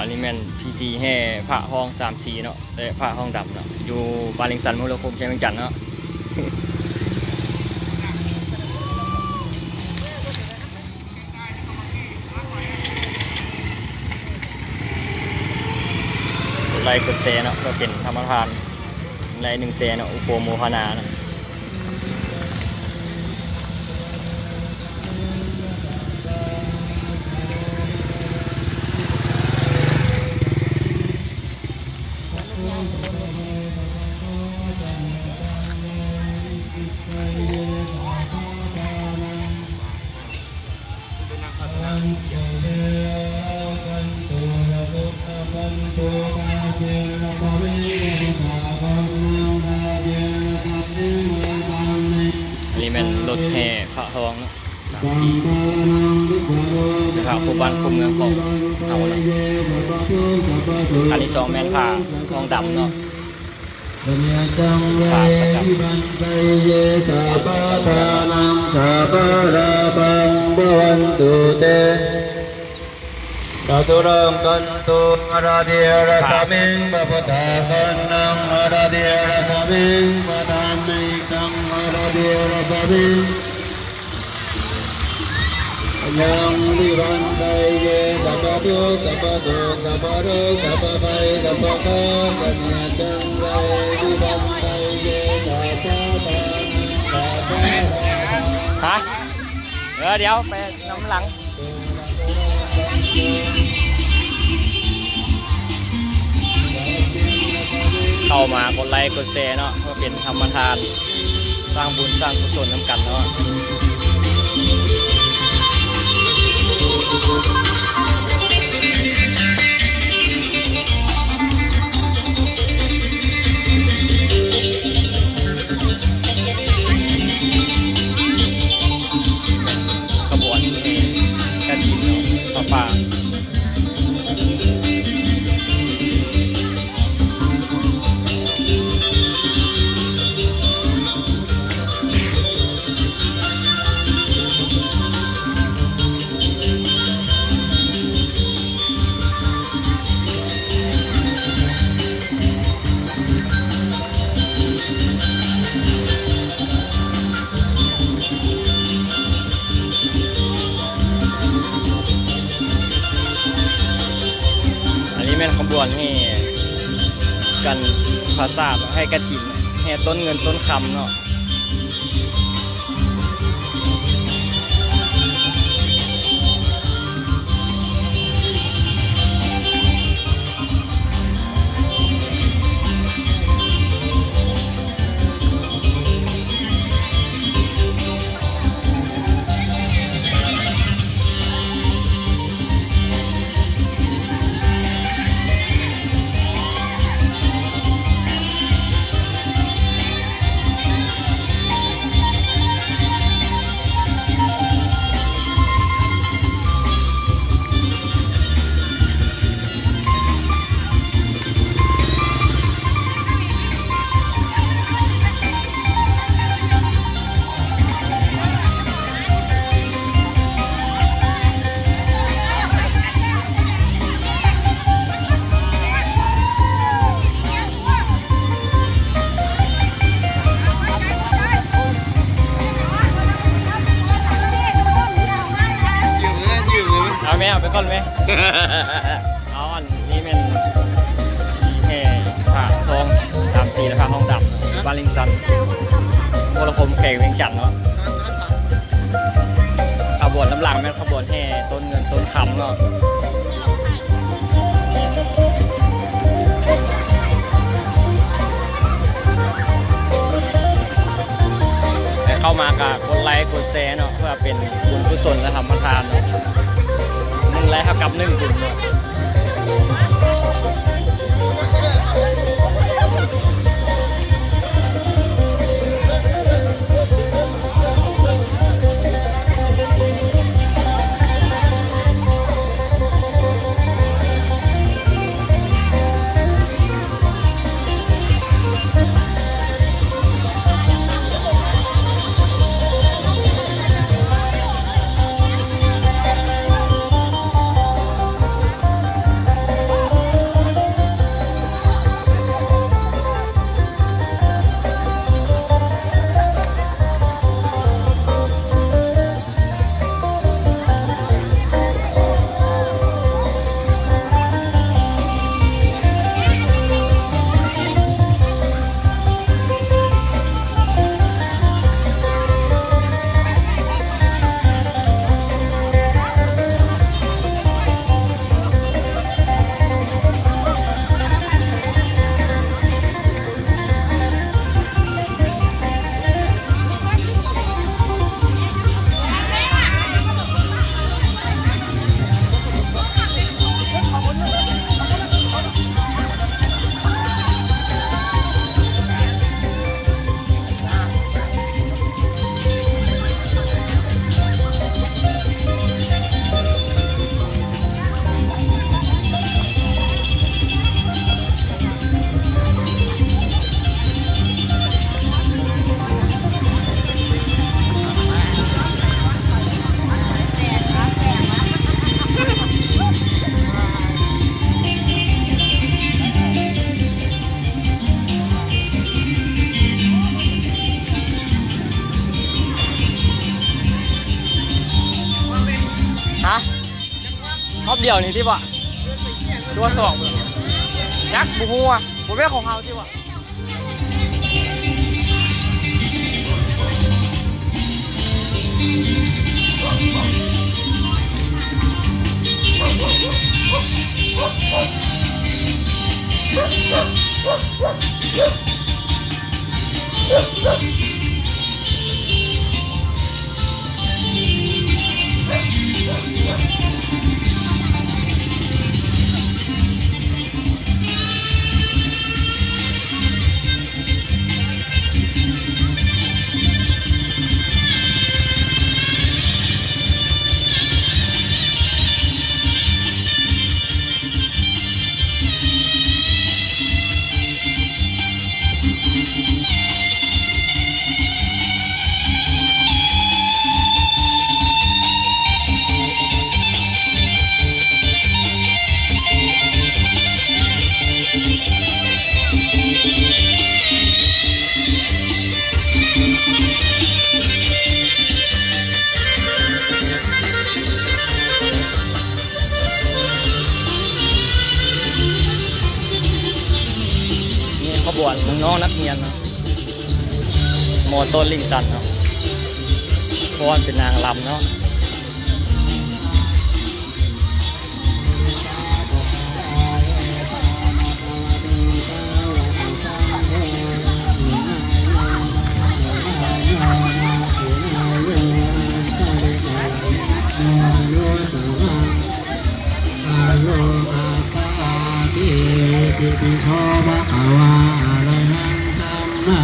ອັນນີ້ແມ່ນພິທີແຫ່ພະຮອງສາມສີເນາະ ແລະ ພະຮອງດຳເນາະ ຢູ່ບ້ານລິງຊັນ ເມືອງຫົວລະໂຂມ ແຂວງວຽງຈັນເນາະ. ກົດໄລ້ກົດແຊເນາະ ເພື່ອເປັນທຳມະທານ ໄດ້ໜຶ່ງແສນເນາະ ອຸໂປໂມທະນາເນາະ. ອັນນີ້ແມ່ນລົດແຫ່ພະຮອງເນາະ ສາມສີ່ ແມ່ນພະຄູ່ບ້ານຄູ່ເມືອງຂອງເຮົາເນາະ. ຄັນທີສອງແມ່ນພະຮອງດຳເນາະ. ພະປະຈຳ ຮະ? ເອີ ດຽວໄປນຳຫຼັງ. ເຂົ້າມາກົດໄລ້ກົດແຊເນາະ ເພື່ອເປັນທຳມະທານ ສ້າງບຸນສ້າງກຸສົນນຳກັນເນາະ. ຂະບວນແຫ່ກະຖິນເນາະ ຜ້າປ່າ. ອັນນີ້ແມ່ນຂະບວນແຫ່ກັນພາສາດ ແຫ່ກະຖິນ ແຫ່ຕົ້ນເງິນຕົ້ນຄຳເນາະ. ເອົາແມ່ ເອົາໄປກ່ອນແມ່. ເອົາ ອັນນີ້ແມ່ນແຫ່ພະທອງ ສາມສີ ແລະ ພະທອງດຳ ບ້ານລິງຊັນ ໂທລະຄົມ ແຂວງວຽງຈັນເນາະ. ຂະບວນນຳຫຼັງແມ່ນຂະບວນແຫ່ຕົ້ນເງິນຕົ້ນຄຳເນາະ. ແລະ ເຂົ້າມາກະກົດໄລ້ກົດແຊເນາະ ເພື່ອເປັນບຸນກຸສົນ ແລະ ທຳມະທານເນາະ. ໜຶ່ງໄລ້ເທົ່າກັບໜຶ່ງບຸນເນາະ. ດຽວນີ້ຕິບໍ່? ຕົວສອງ ຈັກ ບໍ່ຮູ້ວ່າ ບໍ່ແມ່ນຂອງເຮົາຕິບໍ່? ນີ້ຂະບວນນ້ອງໆນັກຮຽນເນາະ ມໍຕົ້ນລິງຕັນເນາະ ເພາະວ່າເປັນນາງລຳເນາະ. ອະໂລມະປາຕິ ຕິໂພ ພະຄະວາ ອະລະຫັງ ສຳມາ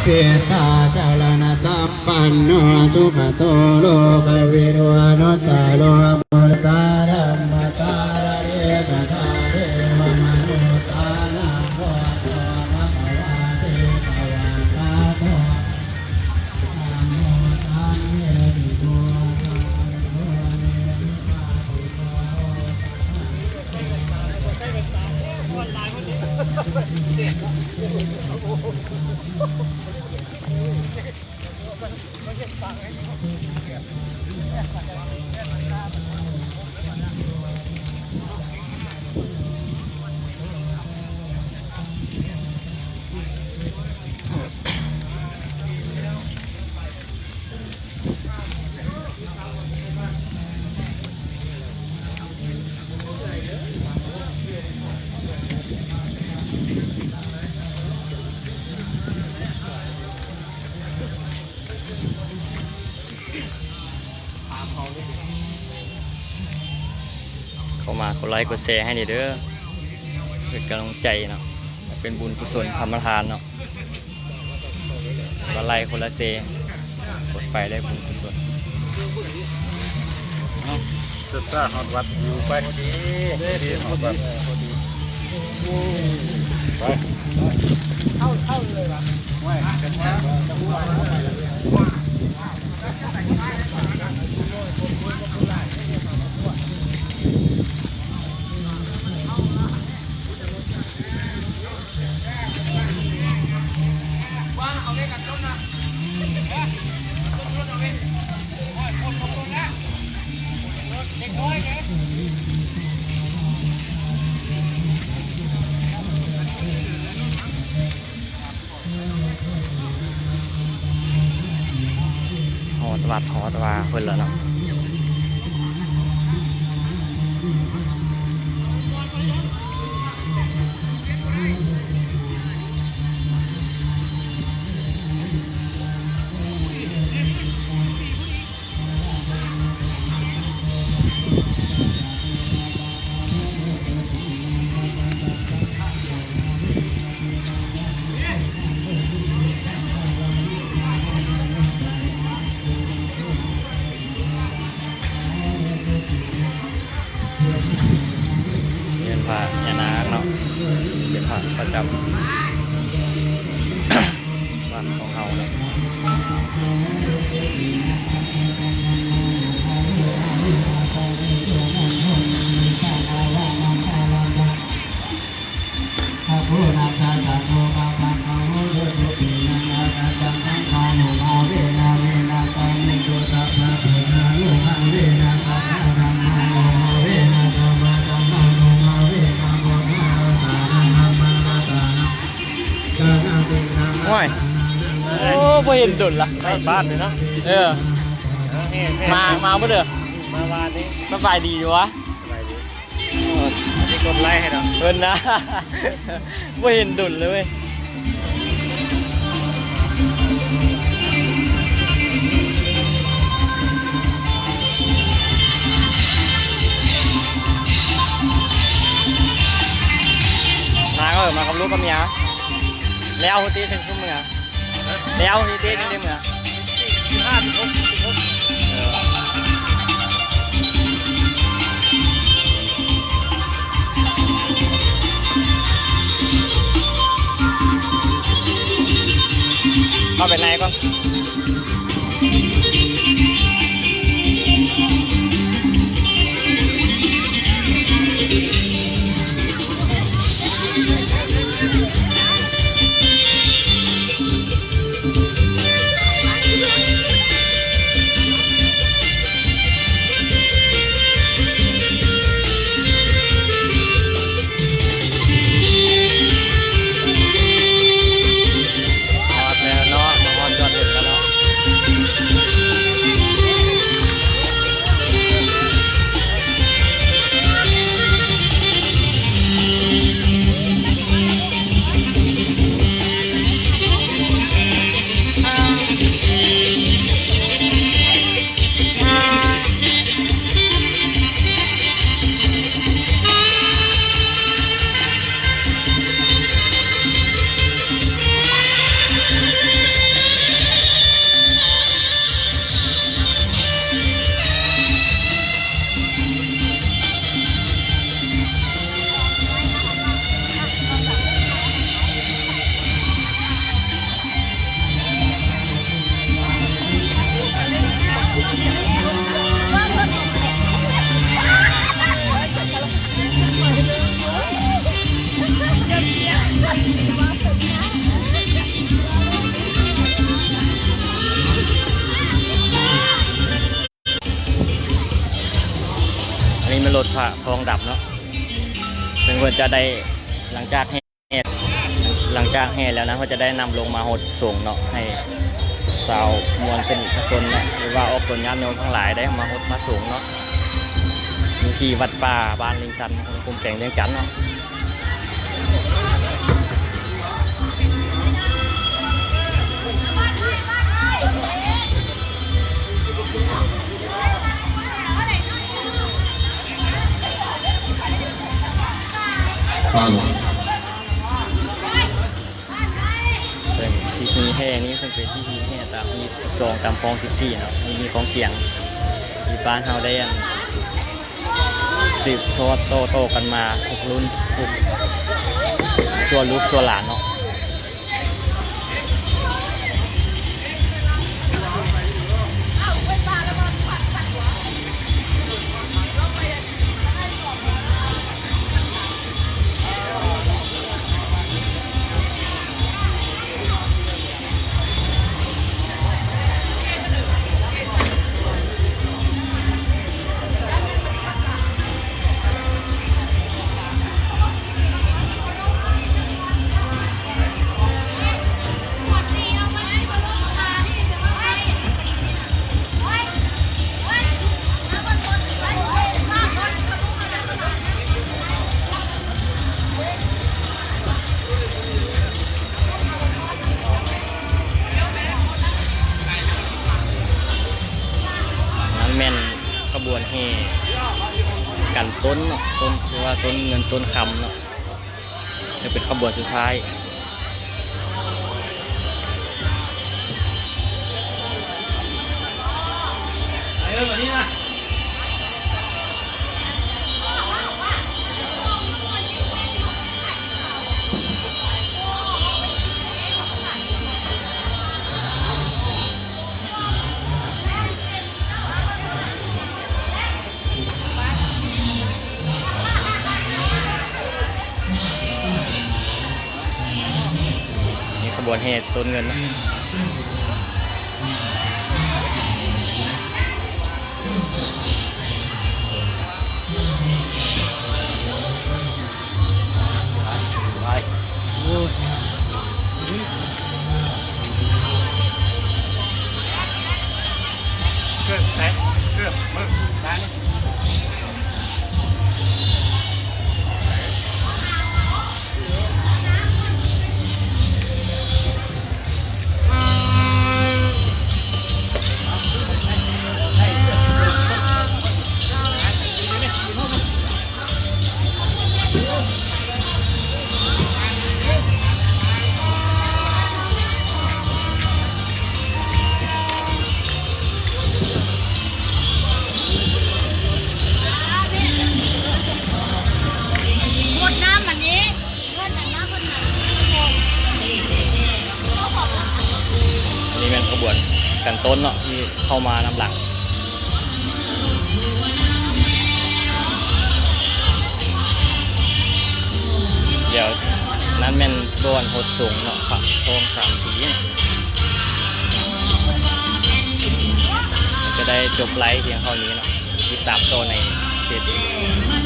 ເສດຖາຈາລະນະສຳປັນໂນ ສຸກະໂຕ ໂລກະວິທູ ອະນຸດຕະໂລ ມຸດຕະ ທຳມະສາລະເນ ສັດທາ ເທວະມະນຸດສານັງ ໂອໂທ ພະຄະວາ ເທວະວາສາໂຕ ທຳໂມ ທຳເມ ຕິໂພ ສາໂວ ເມ ເຂົ້າມາກົດໄລກົດແຊໃຫ້ແດ່ເດີ ເປັນກຳລັງໃຈເນາະ ເປັນບຸນກຸສົນທຳມະທານເນາະ. ຄົນລະໄລ້ຄົນລະແຊ ກົດໄປໄດ້ບຸນກຸສົນ. ເອົ້າ ເດີນທາງຮອດວັດຢູ່ໄປ ພໍດີ ພໍດີຮອດວັດ ພໍດີ ໄປ ເຂົ້າ ເຂົ້າເລີຍຫວາ? ໂອ້ຍ ເປັນຫຍັງ? ຮອດວັດຮອດວາເພິ່ນແລ້ວເນາະ. ເປັນພະຍານາກເນາະ ເປັນພະປະຈຳວັດຂອງເຮົາເນາະ. ອະໂພ ນັດຖະ ສະໂທ ປະພັງຄະໂຫ ໂຫຕຸ ເຕ ນະ ຍະ ຕະ ສະ ສັງ ຄາ ນຸ ພາ ເວ ນະ ເວ ນະ ກາ ເມ ໂຕ ສະ ພະ ໂພ ນາ ໂນ ພາ ເວ ນະ ກາ ທະ ທຳ ມະ ເຫັນດົນລະ ໃກ້ບ້ານເລີຍເນາະ. ເອີ ເອີ ແຮງ ມາ ມາບໍ່ເດີ ມາວານນີ້. ສະບາຍດີຢູ່ວະ? ສະບາຍດີ. ໂອ້ ອັນນີ້ກົດໄລໃຫ້ເນາະ ເພິ່ນນະ ບໍ່ເຫັນດົນເລີຍເວີຍ. ມາເອີ ມາກັບລູກກັບເມຍ ແລ້ວພຸ້ນຕິ ເຖິງຊຸມເມືອ ແລ້ວນີ້ເດ້ ເດ້ເມືອ ເອີ ເຂົ້າໄປໃນກ່ອນ. ຮອດແລ້ວເນາະ ມາຮອດຈອດເຖິງແລ້ວເນາະ. ອັນນີ້ແມ່ນລົດພະທອງດຳເນາະ ເຊິ່ງເພິ່ນຈະໄດ້ ຫຼັງຈາກແຫ່ ຫຼັງຈາກແຫ່ແລ້ວນະ ເພິ່ນຈະໄດ້ນຳລົງມາຫົດສົງເນາະ ໃຫ້ຊາວມວນສະນິກະຊົນເນາະ ຫຼືວ່າອອກຕົນຍາດໂຍມທັງຫຼາຍໄດ້ມາຫົດມາສົງເນາະ ຢູ່ທີ່ວັດປ່າບ້ານລິງຊັນ ເມືອງຄຸມ ແຂວງວຽງຈັນເນາະ. ເຊິ່ງພິທີແຫ່ນີ້ ເຊິ່ງເປັນພິທີແຫ່ຕາມຮີດສິບສອງ ຕາມຄອງສິບສີ່ເນາະ ມີຂອງກຽງທີ່ບ້ານເຮົາໄດ້ ອັນ ສືບທອດຕໍ່ໆກັນມາທຸກລຸ້ນ ທຸກຊົ່ວລູກຊົ່ວຫຼານເນາະ. ນັ້ນແມ່ນຂະບວນແຫ່ກັນຕົ້ນເນາະ ຕົ້ນ ຄືວ່າຕົ້ນເງິນຕົ້ນຄຳເນາະ ຈະເປັນຂະບວນສຸດທ້າຍ. ນີ້ຂະບວນແຫ່ຕົ້ນເງິນເນາະ. ໂອ້ຍ. ຂະບວນກັນຕົ້ນເນາະ ທີ່ເຂົ້າມານຳຫຼັງ. ດຽວນັ້ນແມ່ນບ່ອນຫົດສົງເນາະ ພະທອງສາມສີເນາະ. ກະໄດ້ຈົບໄລຟ໌ພຽງເທົ່ານີ້ເນາະ ຕິດຕາມຕໍ່ໃນເຟສ.